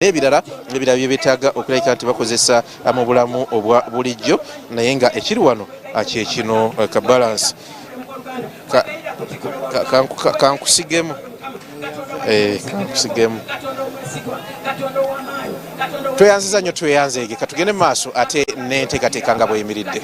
N'ebirala ebirala bye beetaaga okulabika nti bakozesa mu bulamu obwa bulijjo, naye nga ekiri wano kye kino ka balance kankusigemu kankusigemu. Tweyanziza nnyo, tweyanzeege. Katugende mu maaso ate n'enteekateeka nga bweyimiridde.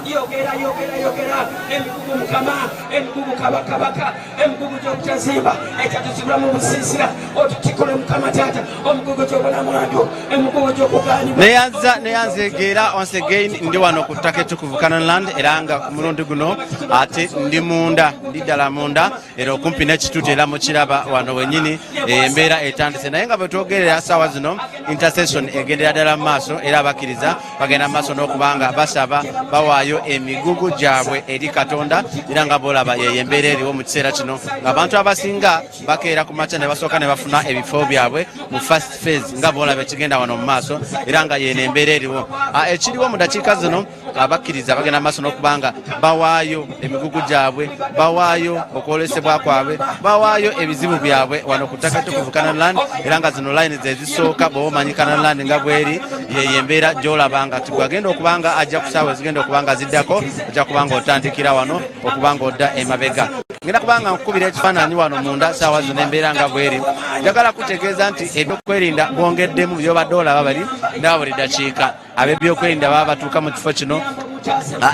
Yogera, yogera, yogera. Emigugu, Mukama, emigugu, kabakabaka, emigugu gy'obutazimba ekyatusibula mu busiisira, otutikule, Mukama taata, omugugu gy'obulamwandu, emigugu gy'okugaanibwa. Neyanza, neyanzegeera. Once again ndi wano ku ttaka ettukuvu Canaanland, era nga ku mulundi guno ate ndi munda, ndi ddala munda era okumpi n'ekituuti, era mukiraba wano wenyini embeera etandise. Naye nga bwe twogerera saawa zino, intercession egendera ddala mu maaso, era abakkiriza bagenda mu maaso n'okuba nga basaba, bawaayo emigugu gyabwe eri Katonda. Era nga bolaba, yeyo embeera eriwo mu kiseera kino, ng'abantu abasinga bakeera ku makya ne basooka ne bafuna ebifo byabwe mu first phase, nga bolaba ekigenda wano mu maaso, era nga yeno embeera eriwo. Ekiriwo mu dakiika zino, abakkiriza bagenda maaso n'okuba nga bawaayo emigugu gyabwe, bawaayo okwolesebwa kwabwe, bawaayo ebizibu byabwe wano ku ttaka ettukuvu Canaanland. Era nga zino line ze zisooka. Bw'oba omanyi Canaanland nga bweri, yeyo embeera gy'olaba nga tigwagenda okuba nga ajja ku saawa ezigenda okuba nga ziddako, ojja kuba nga otandikira wano okuba nga odda emabega. Ngenda kuba nga nkukubira ekifaananyi wano munda saawa zino, embeera nga bweri. Njagala kutegeeza nti ebyokwerinda bwongeddemu. Byobadde olaba bali ndaba buli dakiika ab'ebyokwerinda baba batuuka mu kifo kino.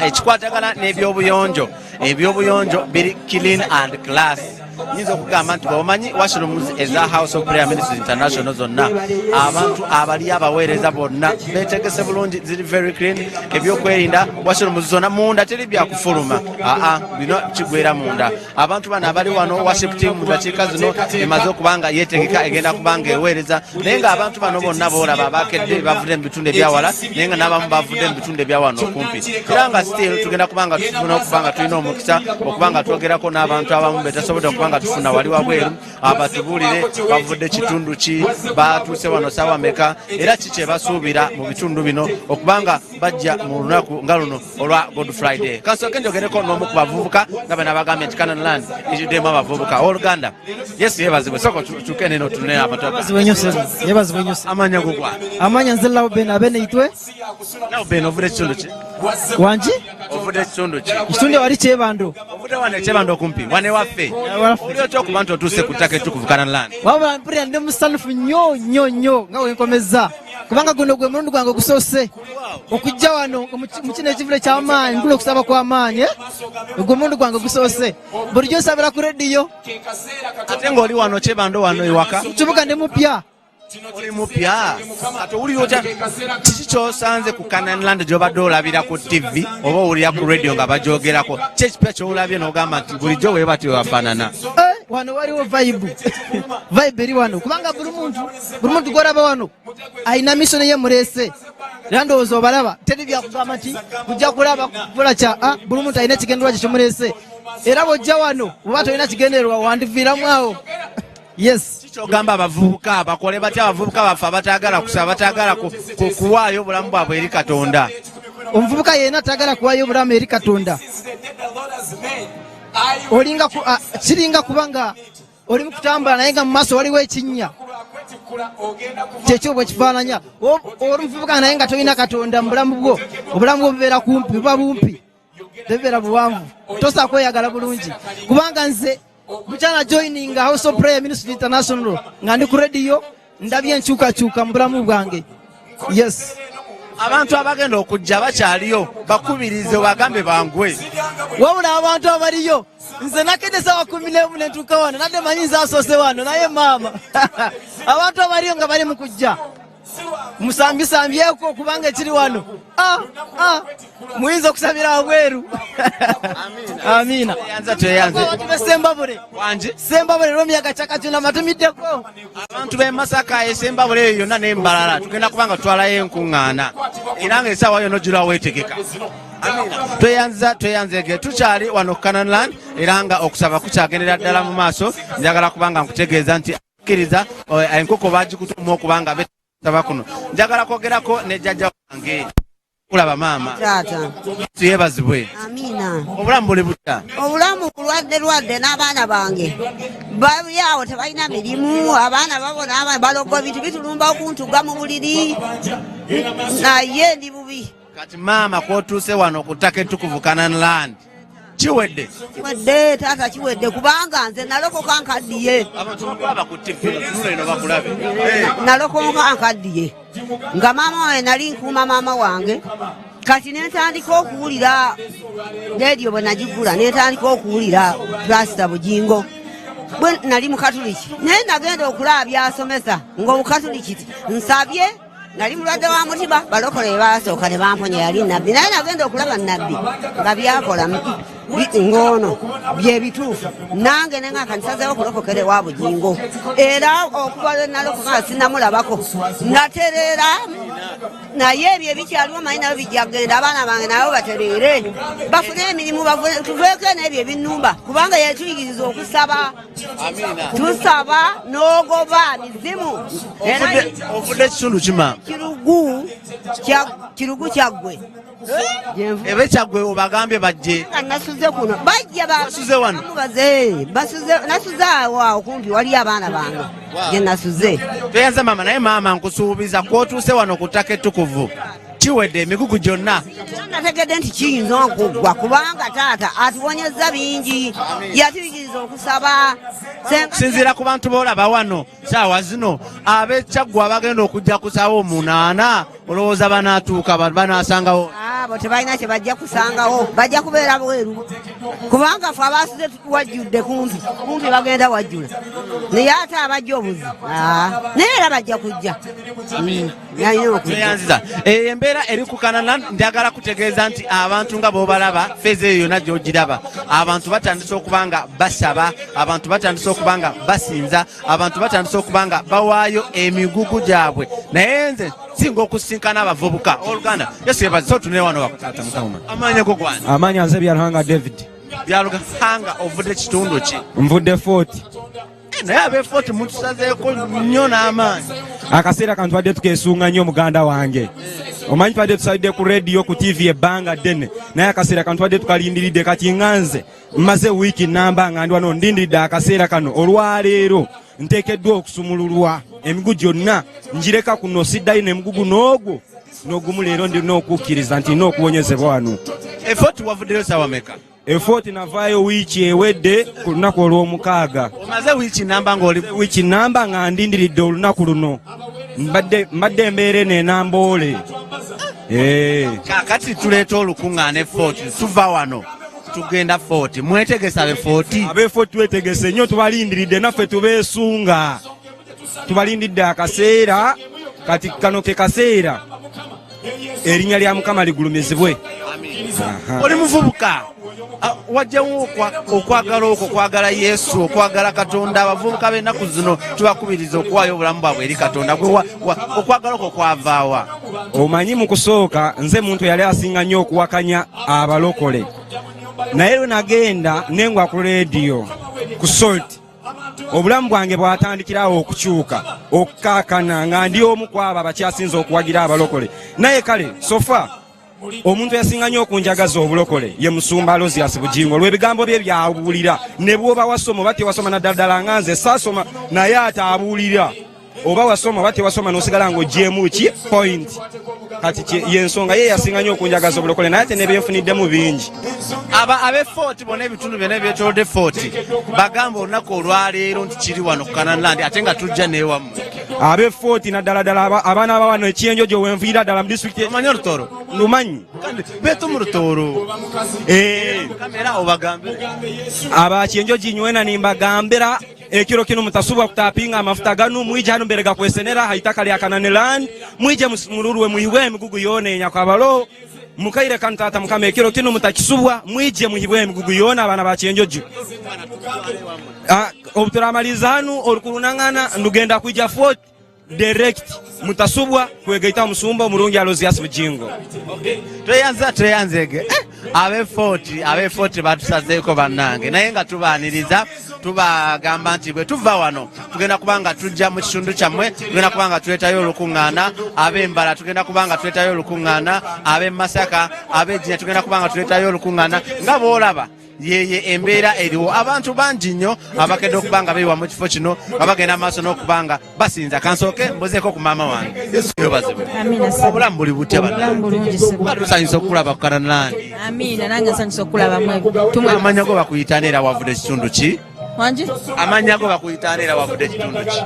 Ekikwatagana n'ebyobuyonjo, ebyobuyonjo biri clean and class. Nyinza okugamba nti bwomanyi washrooms eza House of Prayer Ministries International zonna, abantu abali abaweereza bonna betegese bulungi, ziri very clean. Ebyokwerinda, washrooms zonna munda, teri byakufuluma, aa, bino kigwera munda. Abantu bano abali wano, worship team mu dakiika zino emaze okuba nga yetegeka, egenda kuba nga eweereza. Naye ng'abantu bano bonna boolaba abakedde bavudde mu bitundu ebyawala, naye nga n'abamu bavudde mu bitundu ebyawano okumpi. Era nga still tugenda kuba nga tufuna okuba nga tulina omukisa okuba nga twogerako n'abantu abamu betasobodde okuba nga tufuna wali wabweru, abatubuulire bavudde kitundu ki, batuuse wano saawa meka, era ki kye basuubira mu bitundu bino okuba nga bajja mu lunaku nga luno olwa Good Friday. Kansooke njogereko n'omu ku bavubuka, nga bwe nabagambye nti Canaan Land ejuddemu abavubuka. Owooluganda, Yesu yeebazibwe. Sooka otuuke neno otunule abantu. Yebazibwe nnyo ssebo, yebazibwe nnyo ssebo. Amanya gugwa? Amanya nze Lauben Abeneitwe. Nawe Ben, ovudde ekitundu ki? Wangi? Ovudde ekitundu ki? Ekitundu wali Kyebando. Ovudde wano ekyebando okumpi wane waffe. Oli otya okuba nti otuuse ku ttaka ettukuvu Canaan Land? Wabula mpulira ndi musanyufu nnyo nnyo nnyo nga wenkomezza, kubanga guno gwe mulundi gwange ogusoose okujja wano mu kino ekivule ky'amaanyi, nkula okusaba kw'amaanyi, eh? Ogwo mulundi gwange gusoose, bulijjo nsabira ku rediyo. Ate ng'oli wano Kyebando wano ewaka? Mu kibuga ndi mupya. Oli mupya. Ate owulira otya? Kiki kyosanze ku Canaan Land gyobadde olabira ku TV oba owulira ku radio nga bagyogerako? Ki ekipya kyolabye n'ogamba nti bulijjo bwe batyo bafaanana? Eh, wano waliwo vibe, vibe eri wano, kubanga buli muntu gwolaba wano alina mission ye muleese. Era ndowooza obalaba, teri byakugamba nti kujja kulaba kukola kya buli muntu alina ekigendererwa kye kimuleese. Era bw'ojja wano oba tolina kigendererwa, wandiviiramu awo. Yes. Kyogamba abavubuka bakole batya, abavubuka baffe abataagala kusaba, abataagala kuwaayo obulamu bwabwe eri Katonda? Omuvubuka yenna atagala kuwaayo obulamu eri Katonda, olinga kiringa kubanga oli mu kutambula naye nga mu maaso waliwo ekinnya. Kyekyo bwe kifaananya. Oli muvubuka naye nga tolina Katonda mu bulamu bwo, obulamu bwo bubeera kumpi, buba bumpi, tebubeera buwanvu. Tosobola kweyagala bulungi, kubanga nze bukyala joining House of Prayer Ministry International nga ndi ku rediyo, ndabye enkyukakyuka mu bulamu bwange. Yes. Abantu abagenda okujja bakyaliyo, bakubirize, bagambe bangwe. Wabula abantu abaliyo, nze nakedde sawa 11 nentuuka wano, nadde manyi nze asoose wano, naye maama, abantu abaliyo nga bali mu kujja, musambisambyeko, kubanga ekiri wano, muyinza okusabira wabweru. Amiina. Tweyanza, tweyanze. Abantu besembabule. Wangi? Sembabule, lwemiyaga kyakatuna matumiddeko. Abantu b'e Masaka, esembabule eyo yonna n'embalala, tugenda kuba nga tutwalayo enkuŋŋaana, era nga essaawa yonna ojula weetegeka. Tweyanza, tweyanzege. Tukyali wano ku Canaan Land, era nga okusaba kukyagendera ddala mu maaso. Njagala kuba nga nkutegeeza nti akkiriza enkoko bagikutumu okuba nga besaba kuno. Njagala kwogerako ne jjajja wange. Kulaba maama. Taata. Tuyebazibwe. Amiina. Obulamu buli butya? Obulamu bulwadde lwadde n'abaana bange. Bali awo tebalina mirimu, abaana babona balogo bintu bitulumba okuntuga mu buliri. Naye ndi bubi. Kati maama kwotuuse wano ku ttaka ettukuvu Canaan Land. Kiwedde. Kiwedde taata kiwedde kubanga nze nalokoka nkaddiye. Abantu bakulaba ku TV tunula eno bakulabe. Nalokoka nkaddiye. Nga maama wange nali nkuuma maama wange. Kati ne ntandika okuwulira leediyo bwe nagigula ne ntandika okuwulira Pasita Bugingo. Bwe nali Mukatuliki naye nagenda okulaba by'asomesa ng'Obukatuliki nsabye nali mulwadde wa mutima balokole be baasooka ne bamponya yali nabbi naye nagenda okulaba nabbi nga byakola ng'ono bye bituufu nange ne nga kansazeewo okulokokera ewa Bugingo era okuva lwe nalokoka nga sinnamulabako natereera naye ebyo ebikyaliwo manyi nabyo bijja kugenda abaana bange nabo batereere bafune emirimu tuveeko n'ebyo ebinnumba kubanga yatuyigiriza okusaba tusaba n'ogoba mizimu. Ovudde kitundu ki maama? Kirugu Kyaggwe. Ebe Kyaggwe obagambye bajje. Nga nasuze kuno bajja Wasuze wano? Baze, basuze, nasuze awo awo kumpi waliyo abaana bange gye nasuze. Tweyanze maama, naye maama nkusuubiza kwotuuse wano ku ttaka ettukuvu kiwedde emigugu gyonna. Nategedde nti kiyinza okuggwa kubanga taata atuwonyezza bingi, yatuyigiriza okusaba. Okusinziira ku bantu b'olaba wano saawa zino ab'e Kyaggwe abagenda okujja ku saawa 8 olowooza banaatuuka banaasangawo? Abo tebalina kye bajja kusangawo, bajja kubeera bweru kubanga ffe abaasuze wajjudde kumpi kumpi bagenda wajjula, naye ate abajja obuzi naye era bajja kujja. Tweyanziza. Eyo embeera eri ku Canaan. Njagala kutegeeza nti abantu nga b'obalaba feeza eyo yonna gy'ogiraba, abantu batandise okuba nga basaba, abantu batandise okuba nga basinza, abantu batandise okuba nga bawaayo emigugu gyabwe. Naye nze singa okusinkana abavubuka. Oluganda, Yesu yebaze. So tunule wano wako. Amaanyi go gwani? Amaanyi nze Byaruhanga David. Byaruhanga, ovudde kitundu ki? Nvudde Fort. Naye ab'e Fort mutusazeeko nnyo n'amaanyi. Akaseera kano tubadde tukeesunga nnyo muganda wange. Omanyi tubadde tusalidde ku rediyo ku TV ebbanga ddene, naye akaseera kano tubadde tukalindiridde. Kati nga nze mmaze wiiki nnamba nga ndi wano ndindiridde akaseera kano. Olwaleero nteekeddwa okusumululwa emigugu gyonna njireka kuno, siddayo n'emugugu n'ogwo n'ogumu. Leero ndina okukkiriza nti nina okuwonyezebwa wano. E Fort wavuddeyo saawa meka? E Fort navaayo wiiki ewedde ku lunaku olw'omukaaga. Omaze wiiki namba ng'oli? Wiiki namba nga ndindiridde olunaku luno. Mbadde embeera eno enamboole. Kaakati tuleeta olukuŋŋaana e Fort, tuva wano tugenda Fort. Mwetegese ab'e Fort? Ab'e Fort twetegese nnyo, tubalindiridde naffe tubeesunga, tubalindidde akaseera kati kano ke kaseera erinnya lya Mukama ligulumizibwe. Oli muvubuka, wajjawo okwagala okwo, okwagala Yesu, okwagala Katonda. Abavubuka b'ennaku zino tubakubiriza okuwaayo obulamu bwabwe eri Katonda. Gwe okwagala okwo kwavaawa? Omanyi mu kusooka nze muntu yali asinga nnyo okuwakanya abalokole, naye lwe nagenda nengwa ku leediyo ku Salt, obulamu bwange bwatandikirawo okukyuka okukaakana nga ndi omu ku abo abakyasinze okuwagira abalokole. Naye kale so far omuntu yasinga nnyo okunjagaza obulokole ye musumba Aloysius Bugingo, olw'ebigambo bye byabuulira. Ne bw'oba wasoma oba tewasoma, naddala ddala nga nze saasoma, naye ate abuulira oba wasoma oba tewasoma n'osigala ng'ogyemu ki point. Kati yensonga ye yasinga nnyo okunjagaza obulokole, naye ate nebyenfuniddemu bingi. Aba ab'e Fort bonna, ebitundu byonna ebyetoolodde Fort, bagamba olunaku olwaleero nti kiri wano ku Canaan Land, ate nga tujja neewammwe. Ab'e Fort naddala ddala abaana bawano ekyenjojo wenviira ddala mu disitulikiti. Omanyi Olutoro? Lumanyi. Beetu mu Rutoro. Kamera obagambire. Abakyenjoji nywena nimbagambira ekiro kino mutasubwa kutapinga amafuta ganu, mwije hano mbere gakwesenera haitaka lya Canaan Land, mwije mulurwe muhibwe emigugu yona enyakwabalo mukaire kanu tata mukama ekiro kino mutakisubwa, mwije muhibwe emigugu yona abaana ba Kyenjojo. Obuturamaliza hanu orukurunangana ndugenda kwija Fort. Direct mutasubwa kwegaita musumba omulungi Alozias Bujingo. Tweyanza tweyanzege eh, abe 40 abe 40 batusazeeko bannange, naye nga tubaaniriza, tubagamba nti bwe tuva wano tugenda kuba nga tujja mu kitundu kyammwe, tugenda kuba nga tuleetayo olukuŋŋaana ab'embala, tugenda kuba nga tuleetayo olukuŋŋaana ab'e Masaka, ab'Ejjinya, tugenda kuba nga tuleetayo olukuŋŋaana. Nga bw'olaba yeye embeera eriwo, abantu bangi nnyo abakedde okuba nga beewa mu kifo kino nga bagenda maaso n'okuba nga basinza. Kansooke mbuzeeko ku maama wange. Yesu yebazibwe. Amiina, ssebo. Obulamu buli butya? Obulamu bulungi, ssebo. Tusanyusa okulaba ku Canaan. Amiina, nange nsanyusa okulaba mwe. Amanya go bakuyitaana era wavudde kitundu ki? Wangi? Amanya go bakuyitaana era wavudde kitundu ki?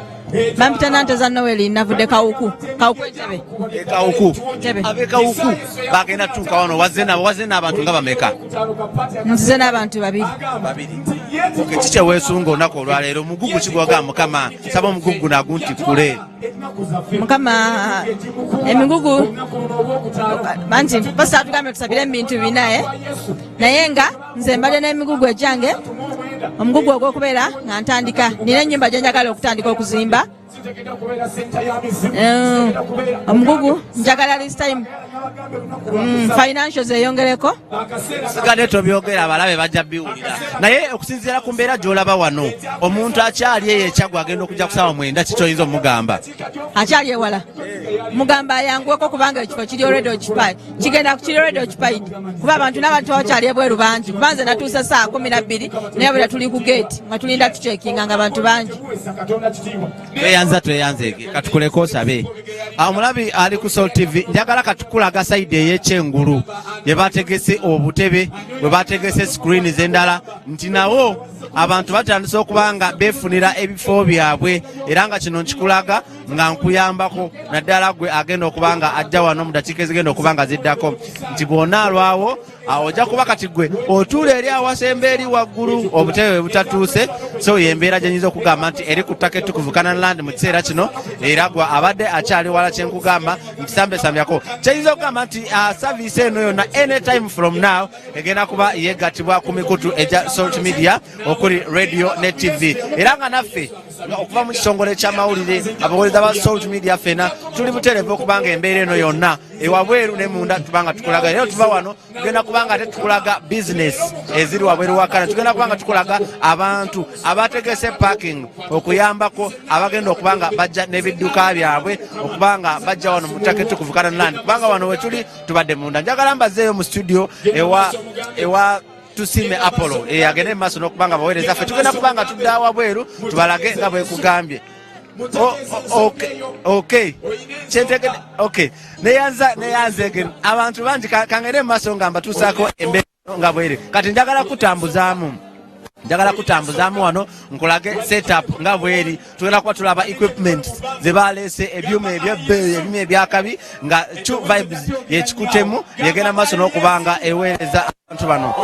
Bampita Nanteza Noel, navudde Kawuku. Kawuku Entebe. Ekawuku. Entebe. Abekawuku bagenda tuuka wano, wazze nabo, wazze n'abantu nga bameka? Nzize n'abantu babiri. Babiri. Okay, kiki eweesunga olunaku olwaleero? Omugugu kigwaga Mukama, saba omugugu guno aguntikkule. Mukama, emigugu banti pasita atugambye tusabire ebintu bina, eh? Naye nga nze mbadde n'emigugu egyange, omugugu ogw'okubeera nga ntandika, nina ennyumba gye njagala okutandika okuzimba. Omugugu njagala this time financials eyongereko. Sigadde tobyogera, abalabe bajja biwulira. Naye okusinziira ku mbeera gy'olaba wano, omuntu akyali eyo ekyagwa agenda okujja ku saawa 9, kiki oyinza omugamba? Akyali ewala mugamba ayanguweko, kubanga ekifo kiri already occupied, kigenda kiri already occupied, kuba abantu n'abantu bakyali ebweru bangi. Kuba nze natuuse saa 12, naye bwera tuli ku gate nga tulinda tucekinga nga bantu bangi. Tweyanza tweyanzeege, katukuleko osabe. Omulabi ali ku Salt TV, njagala katukulaga side ey'ekyengulu gye bategese obutebe, bwe bategese screens endala, nti nawo abantu batandise okuba nga beefunira ebifo byabwe. Era nga kino nkikulaga nga nkuyambako naddala gwe agenda okuba nga ajja wano mu dakiika ezigenda okuba nga ziddako, nti bw'onaalwawo awo ojja kuba kati gwe otuula eri awasemba eri waggulu obutebe bwe butatuuse. So yembeera gye nyinza okugamba nti eri ku ttaka ettukuvu Canaan Land mu kiseera kino. Era gwe abadde akyali wala, kyenkugamba nti sambesambyako, kyenyinza okugamba nti service eno yonna anytime from now egenda kuba yegattibwa ku mikutu egya Salt Media okuli radio ne TV. Era nga naffe okuva mu kitongole ky'amawulire, abaweereza ba Salt Media, ffena tuli butereevu okubanga embeera eno yonna ewabweru ne munda tubanga tukulaga. Era tuva wano tugenda kubanga ate tukulaga bizinesi eziri wabweru wa Canaan, tugenda kubanga tukulaga abantu abategese parking okuyambako abagenda okuba nga bajja n'ebidduka byabwe okuba nga bajja wano mu ttaka ettukuvu Canaan Land. Kubanga wano wetuli tubadde munda. Njagala mbazeeyo mu studio ewa Tusime Apollo, agende mu maaso n'okuba nga baweereza. Ffe tugenda kuba nga tudda wabweru tubalage nga bwekugambye. Okay, kyentegede. Okay, neyanza neyanzege, abantu bangi. Kangende mu maaso nga mbatuusaako embeera nga bwere. Kati njagala kutambuzaamu wano nkulage setup nga bweri. Tugenda kuba tulaba equipment ze baleese, ebyuma ebyebbeeyi, ebyuma ebyakabi, nga Two Vibes yekikutemu yegenda maaso n'okuba nga eweereza abantu bano.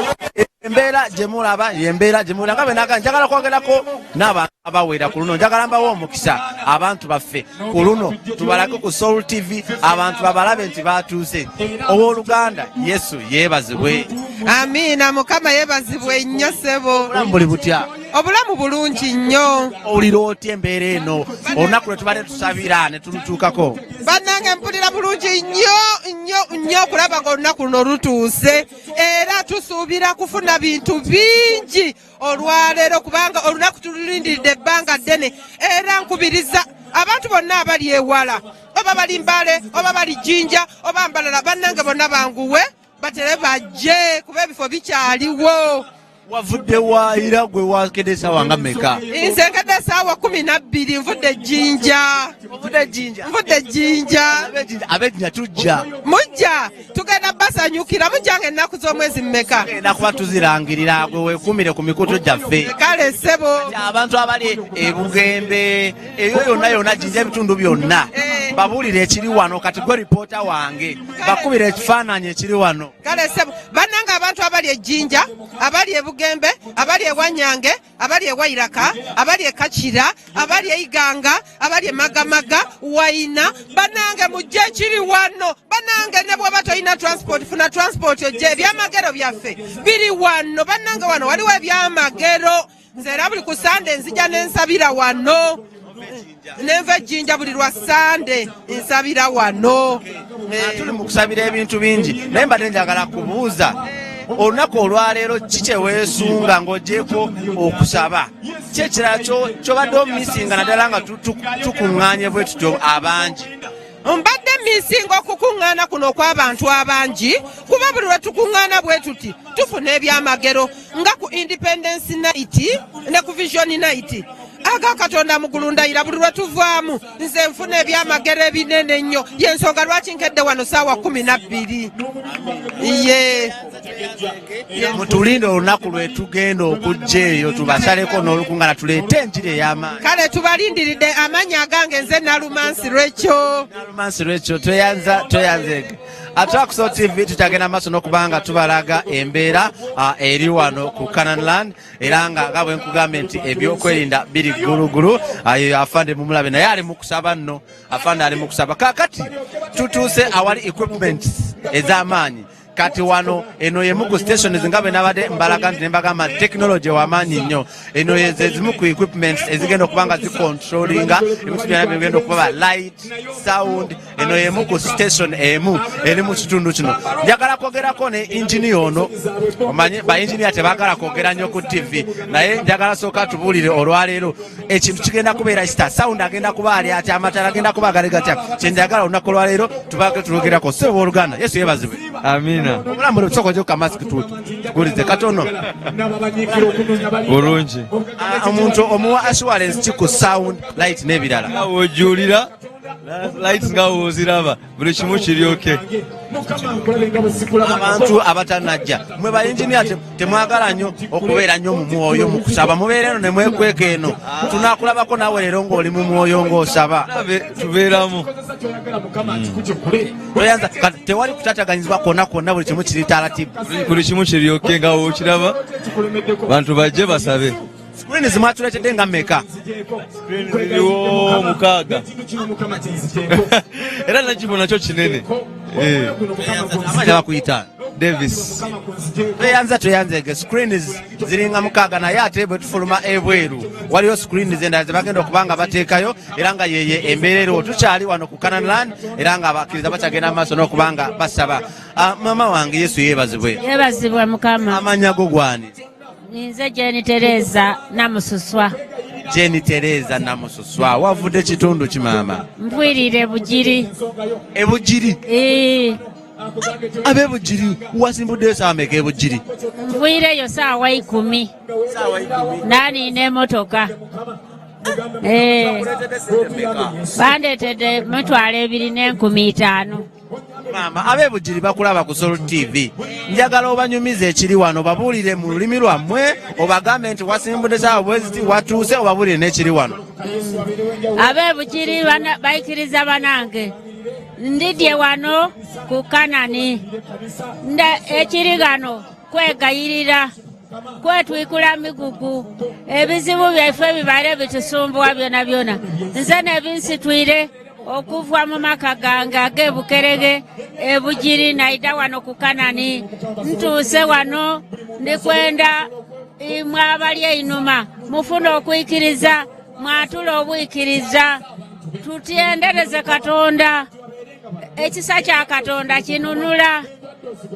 Embeera gye mulaba yembeera gye mulaba nga bwenaga. Njagala kwogerako n'abantu abawera ku luno, njagala mbawe omukisa abantu baffe ku luno tubalage ku Soul TV, abantu babalabe nti batuuse. Owooluganda, Yesu yeebazibwe. Amiina, Mukama yeebazibwe nnyo, ssebo. Obulamu buli butya? Obulamu bulungi nnyo. Owulira otya embeera eno, olunaku lwe tubadde tusabira ne tulutuukako? Bannange, mpulira bulungi nnyo nnyo nnyo okulaba nga olunaku luno lutuuse, era tusuubira kufuna bintu bingi olwaleero, kubanga olunaku tululindiridde ebbanga ddene. Era nkubiriza abantu bonna abali ewala, oba bali Mbale, oba bali Jjinja, oba Mbalala, bannange bonna banguwe batere bajje, kuba ebifo bikyaliwo. Wavudde waayira gwe wakedde esaawa nga mmeka? Nze nkedde esaawa 12, nvudde Jjinja. Ovudde Jjinja? Nvudde Jjinja. Ab'Ejjinja tujja. Mujja, tugenda basanyukira. Mujja nga ennaku z'omwezi mmeka? Tugenda kuba tuzirangirira, gwe weekuumire ku mikutu gyaffe. Kale ssebo. Abantu abali ebugembe eyo yonna yonna, Jjinja, ebitundu byonna, babuulire ekiri wano. Kati gwe ripoota wange, bakubira ekifaananyi ekiri wano. Kale ssebo. Bannange, abantu abali ejjinja, abali ebugembe, abali ewanyange, abali ewairaka, abali ekakira, abali eiganga, abali emagamaga, waina, bannange mujje, ekiri wano. Bannange, ne bwoba tolina transport, funa transport ojje. Ebyamagero byaffe biri wano. Bannange, wano waliwo ebyamagero. Nze era buli ku Sande nzija nensabira wano. Nenva ejjinja buli lwa Sande nsabira wano. Ah, tuli mu kusabira ebintu bingi, naye mbadde njagala kubuuza, olunaku olwaleero ki kye weesunga ng'ogyeko okusaba? Ki ekirala kyobadde omisinga, naddala nga tukuŋŋaanye bwe tutyo abangi? Mbadde misinga okukuŋŋaana kuno okw'abantu abangi, kuba buli lwe tukuŋŋaana bwe tuti tufuna ebyamagero, nga ku Independence Night ne ku Vision Night. Aga Katonda mugulundayira, buli lwe tuvaamu nze nfuna ebyamagero ebinene ennyo. Yensonga lwaki nkedde wano saawa 12 ye. Mutulinde olunaku lwe tugenda okujja eyo tubasaleko n'olukuŋŋaana, tuleete enjiri ey'amaanyi. Kale tubalindiridde. Amannya agange nze Nalumansi lwekyo. Nalumansi lwekyo, tweyanza, tweyanzege. Atraxo TV tukyagenda maaso n'okuba nga tubalaga embeera eri wano ku Canaan Land, era nga bwe nkugambye nti ebyokwerinda biri ggulugulu. Ayo afande mumulabe, naye ali mu kusaba nno, afande ali mu kusaba. Kaakati tutuuse awali equipment ez'amaanyi. Kati wano eno yemu ku stations nga bwe nabadde mbalaga nti nembagamba technology wamaanyi nnyo. Eno ze zimu ku equipments ezigenda okuba nga zicontrollinga ebintu byonna bigenda okuba light, sound. Eno yemu ku station emu eri mu kitundu kino. Njagala kwogerako ne engineer ono. Omanye ba engineer tebagala kwogera nnyo ku TV, naye njagala sooka tubuulire olwaleero ekintu kigenda kubeera sita, sound agenda kuba ali atya, amatala agenda kuba agali gatya? Kyenjagala olunaku olwaleero tubage tulogerako. Sebo oluganda, Yesu yebazibwe. Amina. Obulamu, sooka ojje ku kamasiki tugulize katono. Bulungi. Ah, omuntu omuwa assurance ki ku sound, light n'ebirala? Nga wojulira lights, nga woziraba, buli kimu kiri okay. Abantu abatanajja, mwe ba engineer temwagala nnyo okubeera nnyo mu mwoyo mu kusaba, mubeera eno ne mwekweka eno. Tunakulabako naawe leero ng'oli mu mwoyo ng'osaba? Tubeeramu. Toyanza, kati tewali kutataganyizibwa kwonna kwonna, buli kimu kiri taratibu? Buli kimu kiri okay nga wokiraba, bantu bajje basabe. Screen zimwatuleetedde nga mmeka? Ziriwo 6, era nakifo nakyo kinene. Eh. Amanya bakuyita? Davis. Tweyanza, tweyanzege. Screens ziringa 6, naye ate bwe tufuluma ebweru waliyo screens endala zebagenda okuba nga bateekayo, era nga yeye embeera eriwo. Tukyali wano ku Canaan Land, era nga abakkiriza bakyagenda mu maaso n'okuba nga basaba. Ah, mama wange, Yesu yeebazibwe. Yeebazibwe Mukama. Amanya go gwani? Ninze Jeni Tereza Namususwa. Jeni Tereza Namususwa, wavudde kitundu ki, maama? Nvwirire Bugiri. Ebugiri? Ee. Ab'ebugiri, wasimbuddeyo saawa meka ebugiri? Nvwireyo saawa 10, naniina emotoka. Ee. Bandeetedde 2,500. Maama, ab'ebugiri bakulaba ku Sol TV. Njagala obanyumize ekiri wano, babuulire mu lulimi lwammwe, obagambe nti wasimbudde saawa bweziti, watuuse, obabuulire n'ekiri wano. Ab'ebugiri bayikiriza banange, ndidye wano ku Kanani. Nda ekiri gano kwegayirira, kwetwikula migugu, ebizibu byaife bibale bitusumbuwa byona byona. Nze nebinsitwire okuva mu maka gange ag'ebukerege ebugiri, naida wano ku Kanani. Ntuuse wano ndikwenda imwe abali einuma mufune okwikiriza, mwatule obwikiriza, tutyendereze Katonda. Ekisa kya Katonda kinunula.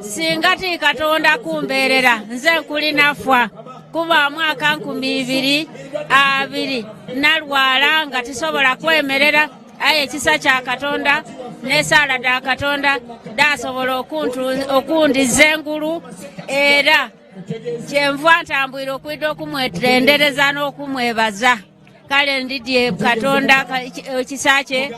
Singa ti Katonda kumbeerera nze nkulinafa, kuba mwaka 2020 nalwala nga tisobola kwemerera, aye ekisa kya Katonda n'esaala da Katonda dasobola okundiza engulu, era kyenva ntambwire okwida okumwetendereza n'okumwebaza. Kale ndidye Katonda ekisa kye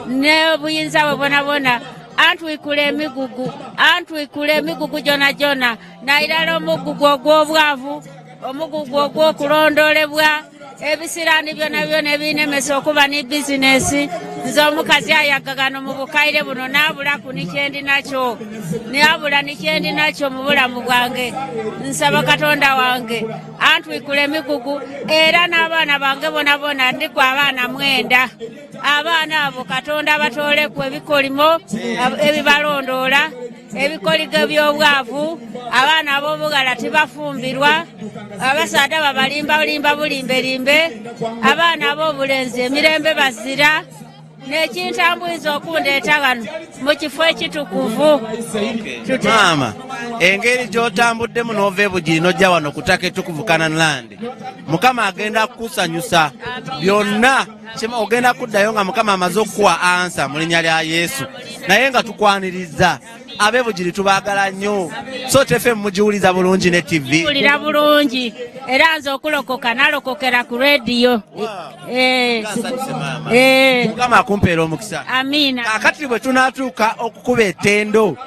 n'obuyinza bwe bwona bwona, antwikula emigugu, antwikula emigugu gyona gyona, nairala omugugu ogw'obwavu, omugugu ogw'okulondolebwa, ebisiraani byona byona ebinemesa okuba ni bizinesi. Nze omukazi ayagagano mu bukaire buno naabulaku ni kyendi nakyo, naabula ni kyendi nakyo mu bulamu bwange. Nsaba Katonda wange antwikule emigugu, era n'abaana bange bonabona, ndiku abaana 9. Abaana abo Katonda batooleku ebikolimo ebibalondoola, ebikoligo by'obwavu. Abaana ab'obughala tibafumbirwa, abasaadha babalimbalimba bulimbelimbe, abaana ab'obulenzi emirembe bazira. N'ekintambuiza okundeeta ghano mu kifo ekitukuvu. Maama, engeri gy'otambuddemu n'ova ebugiri n'ojja wano ku ttaka ettukuvu Canaan Land, Mukama agenda kukusanyusa byonna. Ogenda kuddayo nga Mukama amaze okukuwa ansa mu linnya lya Yesu. Naye nga tukwaniriza ab'ebugiri, tubaagala nnyo. So tefe mugiwuliza bulungi ne TV? Wulira bulungi, era nze okulokoka nalokokera ku rediyo. Mukama akumpeera omukisa. Amiina. Kakati bwe tunaatuuka okukuba ettendo,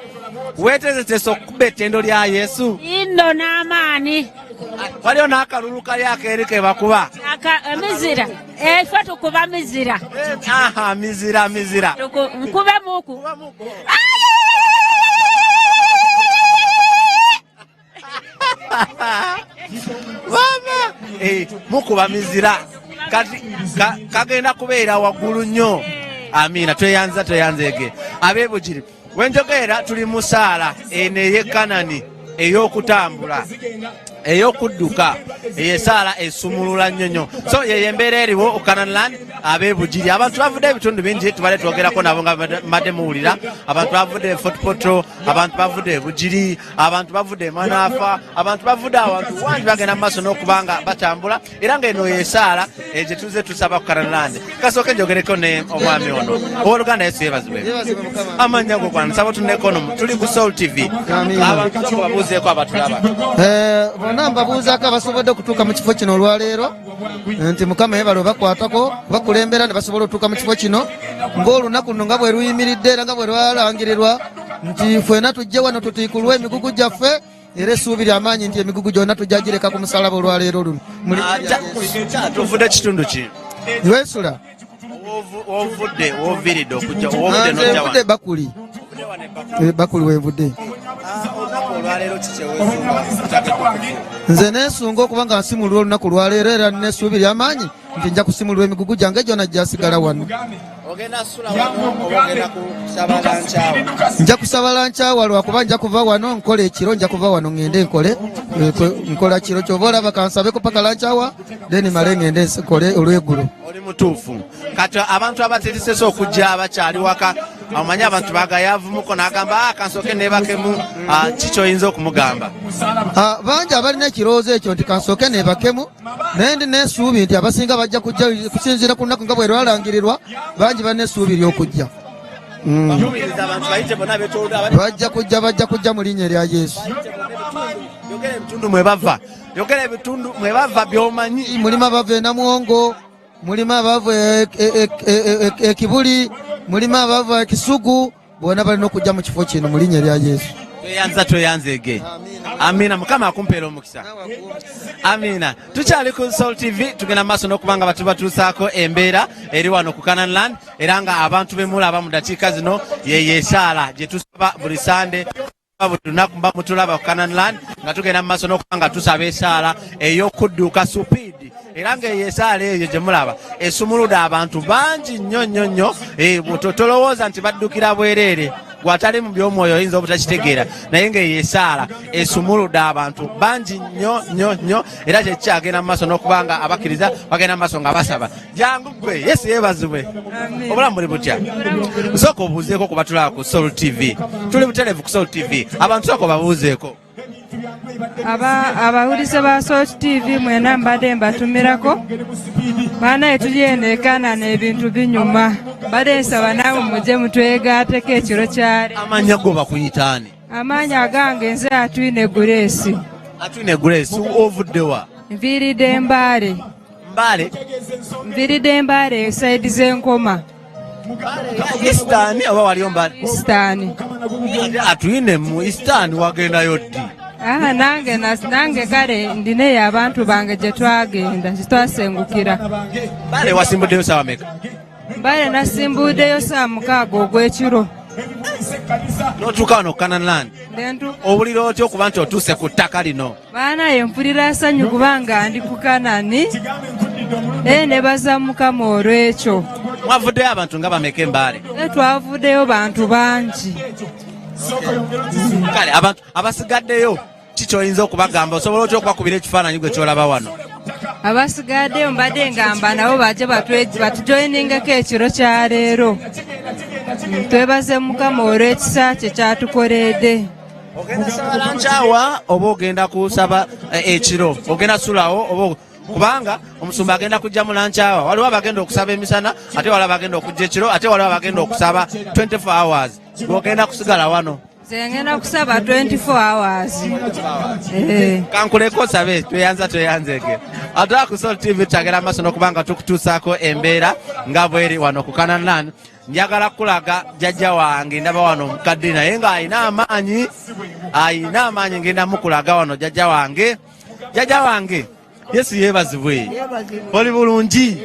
weeteeseteese okukuba ettendo lya Yesu? Inno n'amaani. Waliyo n'akalulu kali akeeri ke bakuba. Emizira, efe tukuba mizira. Aha, mizira, mizira. Nkube muku. Mama, mukuba mizira. Kati kagenda kubeera waggulu nnyo. Amiina, tweyanza, tweyanzeege. Ab'ebugiri, wenjogerera tuli mu saala eno ey'e Kanani ey'okutambula, ey'okudduka, eyo esaala esumulula nnyo nnyo. So yeyo embeera eriwo Canaan Land. Ab'ebugiri, abantu bavudde ebitundu bingi, tubadde twogerako nabo nga mbadde muwulira. Abantu bavudde e Fort Portal, abantu bavudde e Bugiri, abantu bavudde e Manaafa, abantu bavudde awantu wangi, bagenda mu maaso n'okuba nga batambula. Era nga eno yesaala gye tuze tusaba ku Canaan Land. Kasooke njogereko ne omwami ono. Owooluganda, Yesu yeebazibwe. Amannya go kwana? Nsaba otuneko ono, tuli ku Soul TV. Abantu sooka babuuzeeko abatulaba. Bonna mbabuuzaako abasobodde okutuuka mu kifo kino olwaleero nti Mukama yebale obakwatako, bakulembera ne basobola okutuuka mu kifo kino ng'olunaku luno nga bwe luyimiridde era nga bwe lwalangirirwa nti ffena tujje wano tutiikulwe emigugu gyaffe. Era essuubi ly'amaanyi nti emigugu gyonna tujja gireka ku musalaba olwaleero luno. Tuvudde kitundu ki? Lwesula. Wovudde, woviiridde okujja, wovudde Nze n'ojja nvudde wano. Bakuli. Bakuli wenvudde. Olunaku olwaleero kikyewesunga? Nze neesunga okuba nga nsimulwa olunaku lwaleero, era nina essuubi ly'amaanyi nti nja kusimulwa emigugu gyange gyonna gyasigala wano. Ogenda sula wano oba ogenda kusaba lunch hour? Nja kusaba lunch hour, lwakuba nja kuva wano nkola ekiro. Nja kuva wano ŋŋende nkole, nkola kiro. Kyova olaba kansabeko paka lunch hour, then male ŋŋende nkole olweggulo. Oli mutuufu. Kati abantu abateresese okujja abakyali waka, omanyi abantu bagayavumuko n'agamba, "Ah, kansooke neebakemu." Ah, kiki oyinza okumugamba? Ah, bangi abalina ekirowoozo ekyo nti kansooke neebakemu, naye ndi n'essuubi nti abasinga bajja kujja kusinziira ku lunaku nga bwe lwalangirirwa. Bangi balina essuubi ly'okujja. Bakubiriza abantu bayite bonna beetoolodde abali. Bajja kujja, bajja kujja mu linnya erya Yesu. Yogera ebitundu mwe bava, yogera ebitundu mwe bava by'omanyi. Mulimu abava e Namuwongo, mulimu abava e Kibuli, mulimu abava e Kisugu. Bonna balina okujja mu kifo kino mu linnya erya Yesu. Tweyanza, tweyanzeege. Amiina, Mukama akumpeera omukisa. Amiina. Tukyali ku Soul TV, tugenda maaso n'okuba nga batubatuusaako embeera eri wano ku Canaan Land. Era nga abantu bemulaba mu dakiika zino, yeyo esaala gye tusaba buli Sande, buli lunaku mba mutulaba ku Canaan Land nga tugenda mu maaso n'okuba nga tusaba esaala ey'okudduka supiidi. Era ng'eyo esaala eyo gye mulaba esumuludde abantu bangi nnyo nnyo nnyo. Tolowooza nti baddukira bwereere. Gwatali mu by'omwoyo oyinza obutakitegeera, naye ng'eyo esaala esumuludde abantu bangi nnyo nnyo nnyo. Era kyekikyagenda mu maaso n'okuba nga abakkiriza bagenda mu maaso nga basaba. Jangu gwe. Yesu yeebazibwe. Obulamu buli butya? Sooka obuuzeeko ku batulaba ku Soul TV. Tuli butereevu ku Soul TV. Abantu sooka obabuuzeeko. Abawulize ba Salt TV mwena, mbadde mbatumirako. Banaye, tuli eno ekanana, ebintu binyuma. Mbadde nsaba naawe mujje mutwegaateko ekiro kyale. Amannya go bakuyitaani? Amaanyi agange nze Atwine Grace. Atwine Grace, ovuddewa? Nviiridde Mbaale. Mbaale? Nviiridde Mbaale, side z'enkoma. Eastern oba waliyo Mbaale? Eastern. Atwine, mu Eastern wagendayo ddi? Ah, nange kale ndineyo abantu bange gye twagenda, gye twasengukira. Mbaale wasimbuddeyo sawa meka? Mbale nasimbuddeyo saa 6 ogw'ekiro. N'otuuka wano Canaan Land. Owulira otya okuba nti otuuse ku ttaka lino? Baana mpulira ssanyu kubanga ndi ku Kanani. Naye nebaza Mukama olw'ekyo. Mwavuddeyo abantu nga bameka embaale? Twavuddeyo bantu bangi. Kale abantu abasigaddeyo ki kyoyinza okubagamba? Osobola otya okubakubira ekifaananyi gwe kyolaba wano? Abasigaddeyo mbadde ngamba nabo baje batujoiningeko ekiro kya leero. Twebaze Mukama olw'ekisa kye kyatukoledde. Ogenda saba lankyawa oba ogenda kusaba ekiro? Ogenda sulawo oba kubanga omusumba agenda kujja mu lankyawa. Waliwo abagenda okusaba emisana, ate waliwo abagenda okujja ekiro, ate waliwo abagenda okusaba 24 hours. Ogenda kusigala wano? Nze ngenda kusaba 24 hours. Kankuleko osabe, tweyanza tweyanzege. Ate ku Salt TV twagala amaaso n'okubanga tukutuusaako embeera nga bweri wano ku Canaan Land. Njagala kulaga jjajja wange, ndaba wano omukadde naye ng'alina amaanyi, alina amaanyi. Ngenda mukulaga wano jjajja wange. Jjajja wange, Yesu yeebazibwe. Oli bulungi?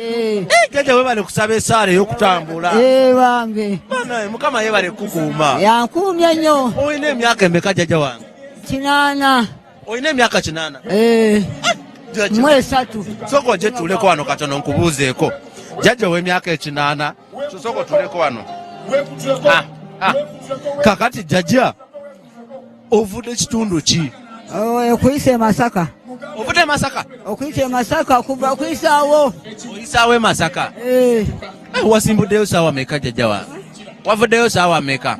Jjajja webale kusaba esaala ey'okutambula. Wange. Banaye Mukama yeebale kukuuma. Yankuumye nnyo. Olina emyaka emeka jjajja wange? 80. Olina emyaka 80? 83. Sooka ojje tuuleko wano katono nkubuuzeeko. Jjajja ow'emyaka 80, sooka otuuleko wano. Kakati jjajja, ovudde kitundu ki? Okuyisa e Masaka. Ovudde e Masaka? Okuyisa e Masaka, kuva okuyisaawo. Oyisaawo e Masaka? Wasimbuddeyo saawa meka jjajja wange? Wavuddeyo saawa meka?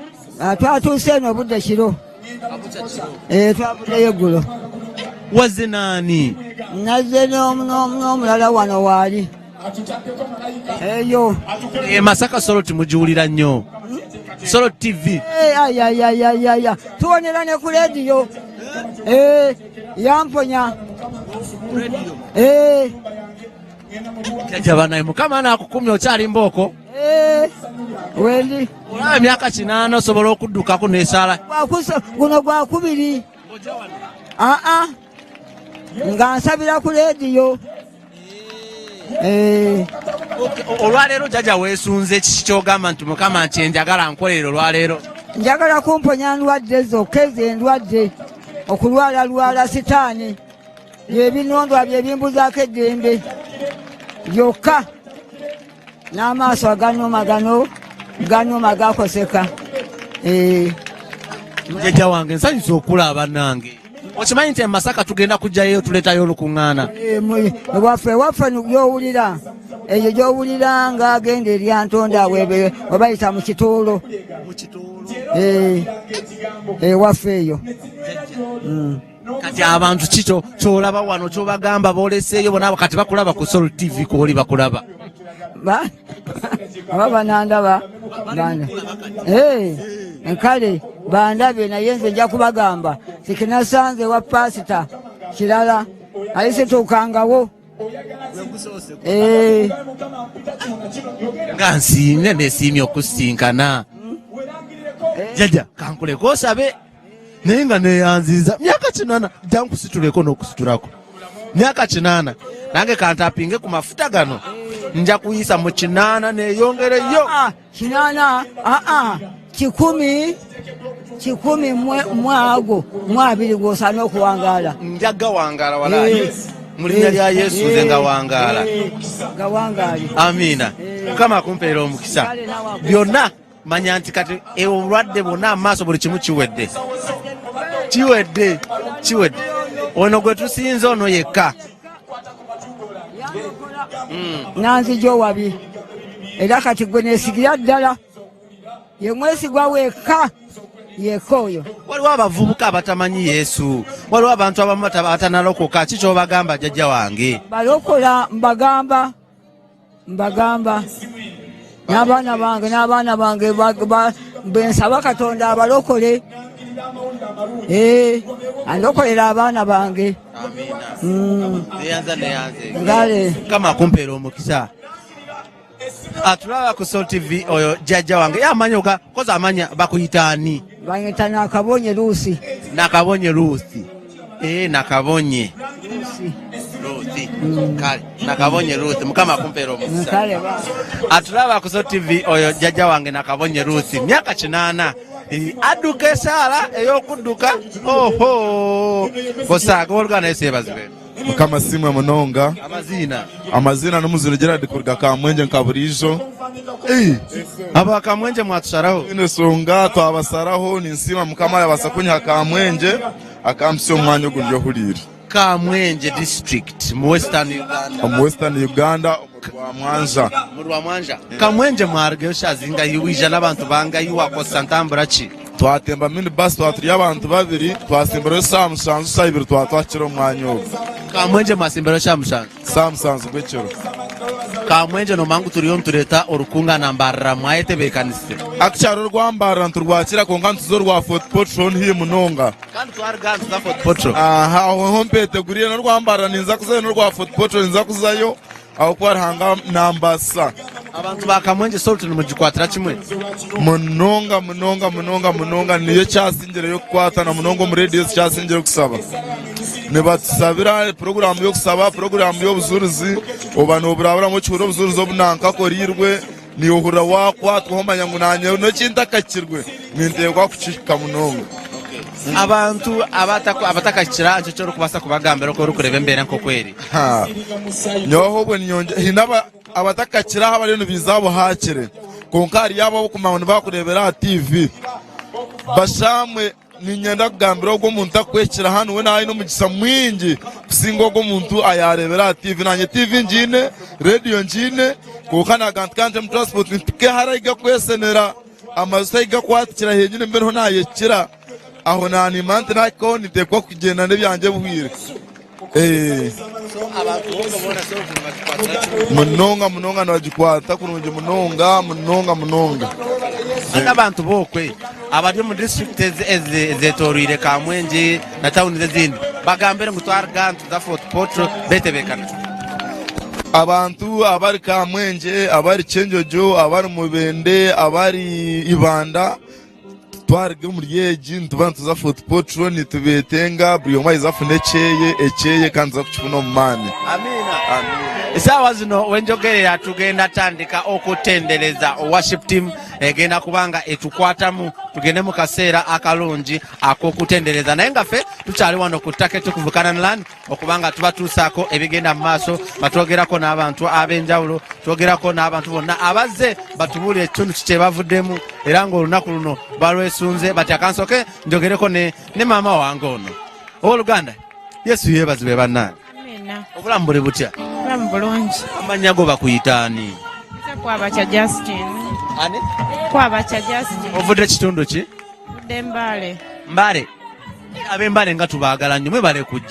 Twatuuse eno obudde kiro. Twavuddeyo eggulo. Wazze naani? Nazze n'omulala wano waali. Eyo. Masaka Salt mugiwulira nnyo. Salt TV. Ayayayayaya. Tuwonera ne ku rediyo. Yamponya. Jjajja banaye Mukama anaakukumya okyali mbooko. Wendi. Olaba emyaka 80 osobola okuddukako n'esaala. Guno gwakubiri. Nga nsabira ku rediyo. Olwaleero jjajja weesunze kiki ky'ogamba nti Mukama nti njagala nkolere olwaleero? Njagala kumponya ndwadde zokka ezo endwadde, okulwalalwala sitaani byebinondwa byebimbuzaako eddembe byokka, n'amaaso aganuma gano ganuma gakoseka. Jjajja wange nsanyusa okulaba nange. Okimanyi nti e Masaka tugenda kujjayo tuleetayo olukuŋŋaana? Ewaffe gy'owulira eyo gy'owulira ng'agenda eri Ntonda awo webayita mu kituulo. Ewaffe eyo. Kati abantu kito ky'olaba wano ky'obagamba booleseeyo bona kati bakulaba ku Salt TV kw'oli bakulaba. Aba banandaba. Nkale bandabye naye nze nja kubagamba sikinasanze wa pasita kirala aye situukangawo. Nga nsiimye nesiimye okusinkana. Jjajja kankuleko osabe naye nga neyanziza myaka 80 jja nkusituleko n'okusitulako myaka 80 nange kantapinge ku mafuta gano nja kuyisa mu 80 neyongereyo. 80, 100 mwago 20 gw'osaana okuwangaala. Nja gawangaala walayi. Mu linnya lya Yesu nze nga wangaala. Gawangaale. Amiina. Mukama akumpeera omukisa. Byonna manya nti kati obulwadde bwonna amaaso buli kimu kiwedde. Kiwedde, kiwedde. Ono gwe tusinze ono yekka. Nanzija owabi. Era kati gwe neesigira ddala. Ye mwesigwa wekka. Yekka oyo. Waliwo abavubuka abatamanyi Yesu. Waliwo abantu abamu abatanalokoka. Ki ky'obagamba jjajja wange? Balokola mbagamba. Mbagamba. N'abaana bange, n'abaana bange bwe nsaba Katonda abalokole. Andokolera abaana bange. Amiina. Neyanza, neyanze. Ngale. Mukama akumpeera omukisa. Atulaba ku Salt TV oyo jjajja wange. Ye amanyi oga, koza amanya bakuyita ani? Banyita Nakabonye Lucy. Nakabonye Lucy. Nakabonye. Lucy. Lucy. Ruth. Kale Nakabonye Ruth, Mukama akumpeera omukisa. Kale ba. Atulaba ku Salt TV, oyo jjajja wange Nakabonye Ruth, myaka 80. Adduka esaala ey'okudduka. Oho, kosaaga oluganda, Yesu yeebazibwe. Mukama simwe munonga. Amazina? Amazina n'Omuziro Gerard kuruga Kamwenge nka burijo. Aba Kamwenge mwatusaraho. Ine songa twabasaraho. Ninsiima Mukama yabasa kunyiha Kamwenge akampisa omwanya ogu ndyohuriire. Kamwenge district mu Western Uganda. Omu Western Uganda, omu Rwamwanja. Mu Rwamwanja. Kamwenge mwarugayo shazinga yiwija n'abantu bangayi? Wakosa ntambura ki? Twatemba mini bus, twaturi abantu babiri, twasimbirayo saa 7, saa 2 twatwakira omwanya ogu. Kamwenge mwasimbirayo saa 7? Saa 7 gw'ekiro. Kamwenge nomangu turiyo nitureeta orukungana Mbarara, mwayetebeekanise? Akukyaro orwambarira nturwakira, konka nituza orwa Fort Portal hii munonga. Kandi twaruga ntuza Fort Portal. Aha aho mpeteguriye n'orwambarira ninza kuzayo, n'orwa Fort Portal ninza kuzayo aho kuba Ruhanga nambasa. Abantu ba Kamwenge Salt nimugikwatira kimwe? Munonga, munonga, munonga, munonga. Niyo kyasingireyo kukwatana munonga omu rediyo, kyasingireyo kusaba. Nibatusabira poroguramu y'okusaba, poroguramu y'obujurizi. Oba noburaburamu okihurira obujurizi obunankakorirwe, niyohurira wakwatwaho, omanya ngu nanye nekintakakirwe ninteekwa kukihika munonga. Abantu abatakakira nkyo kyorikubaasa kubagambira oko orikureeba embeera nk'okweri? Ha. Nyowe ahobwe ninyonge hiine abatakakira aho abariyo nibiza abo hakire, konka hariyo abo abokumanya nibakureebera aha TV. Bashamwe, ninyenda kugambira ogwo omuntu akuhikira hanu, we naayine omugisa mwingi kusinga ogwo omuntu ayareebera aha TV. Nanye TV ngiine, rediyo ngiine, konka naga nti kante mu transport mpike hariya kwesenera amajuta ahi gakwatikira henyine mbe niho nayekira aho nanima nti nahikaho niteekwa kugyenda n'ebyangye buhwire. Munonga munonga, nibagikwata kurungi munonga munonga munonga. Kandi abantu bokwe abari omu disiturikiti ezetoroire Kamwengye na tawuni ezindi, bagambire ngu twaruga nituza Fort Portal, betebeekana. Abantu abari Kamwengye, abari Kyenjojo, abari Mubende, abari Ibanda, twaruga omuri egi nituba nituza Fort Portal. Nitubetenga buri omwe ayiza afune ekyeye ekyeye, kandi tuza kukifuna omu maani. Amiina. Esaawa zino wenjogerera tugenda tandika okutendereza. Worship team egenda kubanga etukwatamu, tugende mu kaseera akalungi ak'okutendereza, naye nga ffe tukyali wano ku ttaka ettukuvu Canaan Land okubanga tubatuusaako ebigenda mu maaso, nga twogerako n'abantu ab'enjawulo, twogerako n'abantu bonna abazze batubuulire ekitundu ki kye bavuddemu era ng'olunaku luno balwesunze batya. Kansoke njogereko ne maama wange ono. Owooluganda, Yesu yeebazibwe bannange. Amina. Obulamu buli butya? Bulamu bulungi. Amannya go bakuyitaani? Nze Kwabacha Justin. Ani? Kwabacha Justin. Ovudde kitundu ki? Vudde Mbale. Mbale. Ab'Embale nga tubaagala nnyo, mwebale kujja.